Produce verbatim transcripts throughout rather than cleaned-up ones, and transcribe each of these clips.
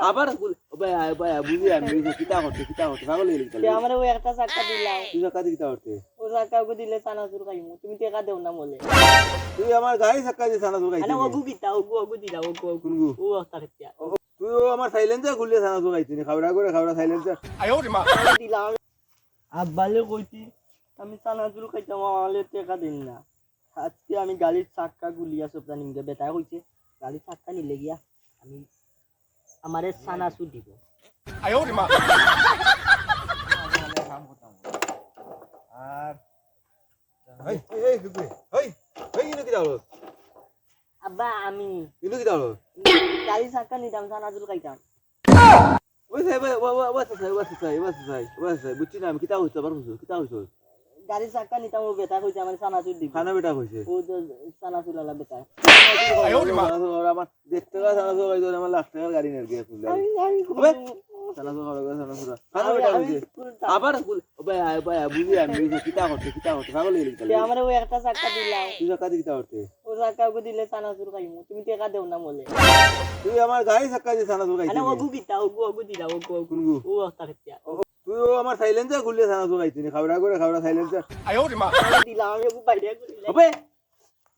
আবার গুল-, ও ভাই, আয়, ভাই, আয়, বুঝি আমি, বুঝি, কিতা করতে, কিতা করতে, পাগল অইলি কিতা? আমারে ও একটা চাক্কা দিলাও। তুই চাক্কা দি কিতা করতে? ও চাক্কা ওগু দিলে চানাচুর খাইমু, তুমি টেকা দেও না বলে। তুই আমার গাড়ি চাক্কা দি চানাচুর খাইতে আরে নি? ওগু কিতা, ওগু, ওগু দিলা, ওগু, ওগু। কোনগু? ও অবস্থা কিতা? ও, তুই ও আমার silencer খুললে চানাচুর খাইতে নি, খাওড়া করে খাওড়া silencer। দিলাম। আব্বালে কইছি, আমি চানাচুর খাইতাম, আমারে টেকা দিন না। আজকে আমি গাড়ির চাক্কা গুলিয়া সবটা নিমগে, বেটায় কইছে, গাড়ির চাক্কা নিলে গিয়া আমি আমারে চানাচুর দিব। আর এই, এই, এই, এই, এই, এই, ইনো কিতা হলো? আব্বা, আমি ইনো কিতা হলো? গাড়ির চাক্কা নিতাম, চানাচুর খাইতাম। ওই সাই, ওই, ওই, ওই, ওই সাই, ওই সাই, ওই সাই, ওই সাই, বুঝছি না আমি, কিতা কইছো, আবার কইছো, কিতা কইছো? গাড়ির চাক্কা নিতাম, ও বেটা কইছে আমার চানাচুর দিব। খানা বেটা কইছে? ও তো চানাচুর আলা বেটা। আমার দেড় টাকা চানাচুর খাইতো, আমার লাখ টাকার গাড়ি নেরগে। আমি, আমি ওবে, চানাচুর খাওয়া, চানাচুর খাওয়া। খানা আমি, বেটা আমি কইছে? আবার গুল-, ও ভাই, আয়, ভাই, আয়, বুঝি আমি, বুঝি, কিতা করতে, কিতা করতে, পাগল অইলি কিতা? আমারে ও একটা চাক্কা দিলাও। তুই চাক্কা দি কিতা করতে? ও চাক্কা ওগু দিলে চানাচুর খাইমু, তুমি টেকা দেও না বলে। তুই আমার গাড়ি চাক্কা দি চানাচুর খাইতে আরে নি? ওগু কিতা, ওগু, ওগু দিলা, ওগু, ওগু। কোনগু? ও অবস্থা কিতা? তুই ও আমার silencer খুললে চানাচুর খাইতে নি, খাওড়া করে খাওড়া silencer। দিলাম, আমি ওগু বাইরে খুললে। ওবে,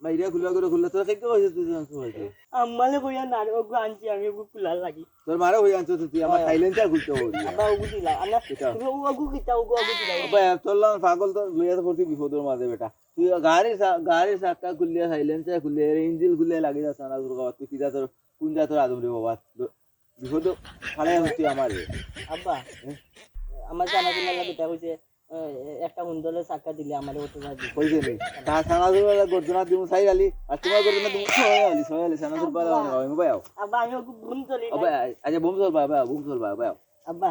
বাইরে খুলা করে খুললে, তোরা কে কে কইছে তুই চানাচুর খাইতে? আম্মালে কইয়া না রে, ওগু আনছি আমি, ওগু খুলার লাগি। তোর মারে কইয়া আনছো তুই, আমার হয়। Silencer খুলতে হবে। আব্বা ওগু দিলা, আল্লাহ, কিতা? তুমি ওগু কিতা, ওগু, ওগু দিলা। আব্বা, এত লাম পাগল তো লইয়া তো পড়ছি বিপদর মাঝে বেটা। তুই গাড়ির চা-, গাড়ির চাক্কা খুললে, silencer খুললে, এর engine খুললে লাগি যাস চানাচুর খাওয়া, তুই কিতা তোর, কোন জাতর আদম রে বাবা? বিপদ ফালাই হচ্ছে আমার। আব্বা, এ? আমার চানাচুর আলা বেটা কইছে, এ, এ, একটা হুন্দলে চাক্কা দিলে আমারে অটো যা দিবে। কইছে নি? তা চানাচুর আলা গর্দনা দিমু চাইর আলি, আর তোমার গর্দনা দিমু ছয় আলি, ছয় আলি, চানাচুর পালা আব্বা। মানে খাওয়াইমু ভাই আও। আব্বা, আমি ওগু বুম চলি ও না। ভাই, আচ্ছা, বুম চল ভাই, ভাই, বুম চল ভাই, ভাই। আব্বা।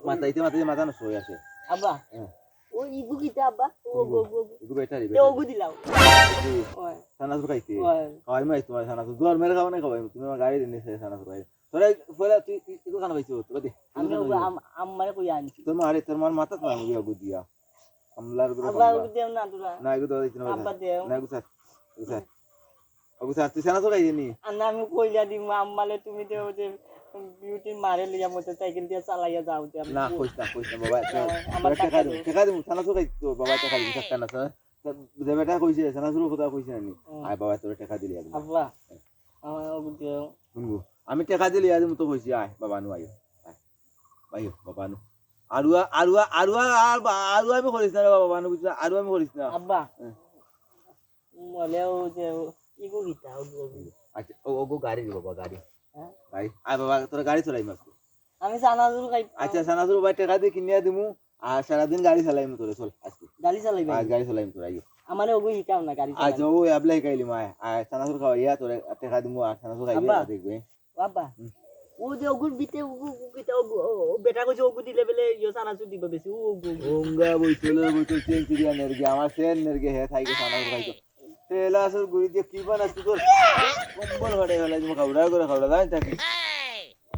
মাথা, ইতে মাথা, ইতে মাথা নষ্ট হয়ে আছে। আব্বা। হ্যাঁ। ও ইগু কিতা আব্বা? ও, ইগু। ওগু, ওগু, ওগু। ইগু ব্যাটারি, তে ব্যাটারি। ওগু দিলাও। ইগু। ওই। চানাচুর খাইতে? ওই। খাওয়াইমু আইজ তোমার চানাচুর। দুয়ার মেরে খাওয়া নাই খাওয়াইমু। তুমি আমার গাড়ি দিন নিয়ে চানাচুর খাই। তোরা পয়লা তুই ই-, ইগু খানা পাইছো? তোরা দে। আমি ইগু খানা ওগু পাইছো? আম-, আম্মারে কই আনছি। তোর মারে, তোর মার মাথাত না আমি ইগু দিয়া। আমলার উপরে আব্বা, হামলা। ওগু দেও না তোরা। না, ইগু দেওয়া যাইতো না, আব্বা, ভাই। দেও। না, ইগু স্যার। ইগু স্যার। ওগু স্যার, তুই চানাচুর খাইতে নি? আর না, আমি কইলা দিমু, আম্মালে তুমি দেও যে বিউটির মারে লইয়া মোটরসাইকেল দিয়া চালাইয়া যাও যে আমি না, কই-, কইস না, কইস না, বাবা। আমার, আমার তোরা টেকা টাকা দিমু, দেও। টেকা দিমু, চানাচুর খাইতে তো, বাবা, টেকা দিমু, চাক্কা না, স্যার। যে বেটা কইছে, চানাচুরর কথা কইছে না নি? হুম। আয় বাবা, তোরে টেকা দিলি একবার। আব্বা, আমার ওগু দেও। হুনবো, আমি টেকা দিলি আজ মতো কইছি, আয় বাবা নু, আইও। আয়। আইও, বাবা নু। আরুয়া, আরুয়া, আরুয়া, আর বা-, আরুয়া আমি করিস না রে বাবা, বাবা নু, বুঝছ না? আরুয়া আমি করিস না। আব্বা। হ্যাঁ। মলে ও যে ও, ইগু কিতা, ওগু, ওগু। আচ্ছা, ও, ওগু গাড়ি রে বাবা, গাড়ি। হ্যাঁ? গাড়ি। আয় বাবা, তোর গাড়ি চলাই মারবো। আমি চানাচুর খাই। আচ্ছা, চানাচুর ভাই টেকা দিয়ে কিনিয়া দিমু। আর সারাদিন গাড়ি চালাইমু তোরে, চল আজকে। গাড়ি চালাইবে? আজ গাড়ি চালাইমু তোরে, আইও। আমারে ওগু হিকাও না গাড়ি আচ্ছা, চালানো। ও এবলা হিকাইলি মায়। আর চানাচুর খাওয়াইয়া তোরে টেকা দিমু, আর চানাচুর খাইবে, আব্বা। আর দেখবে। ও আব্বা। হুম। ও যে ওগুর বিতে ওগু, ওগু কিতা ওগু, ও, ও বেটা কইছে ওগু দিলে বেলে ইয়ো চানাচুর দিব বেশি, ও ওগু, ওগু। ওঙ্গা বইতলে বইতল চেন চুরিয়া নেরগে, আমার চেন নেরগে হে থাইকে চানাচুর খাইতো। তেলা আসল গুড়ি দিয়ে কি বানাস তুই তোর? কম্বল ফাটাই ফেলাই দিমু, খাওড়া করে খাওড়া, যাই থাকি।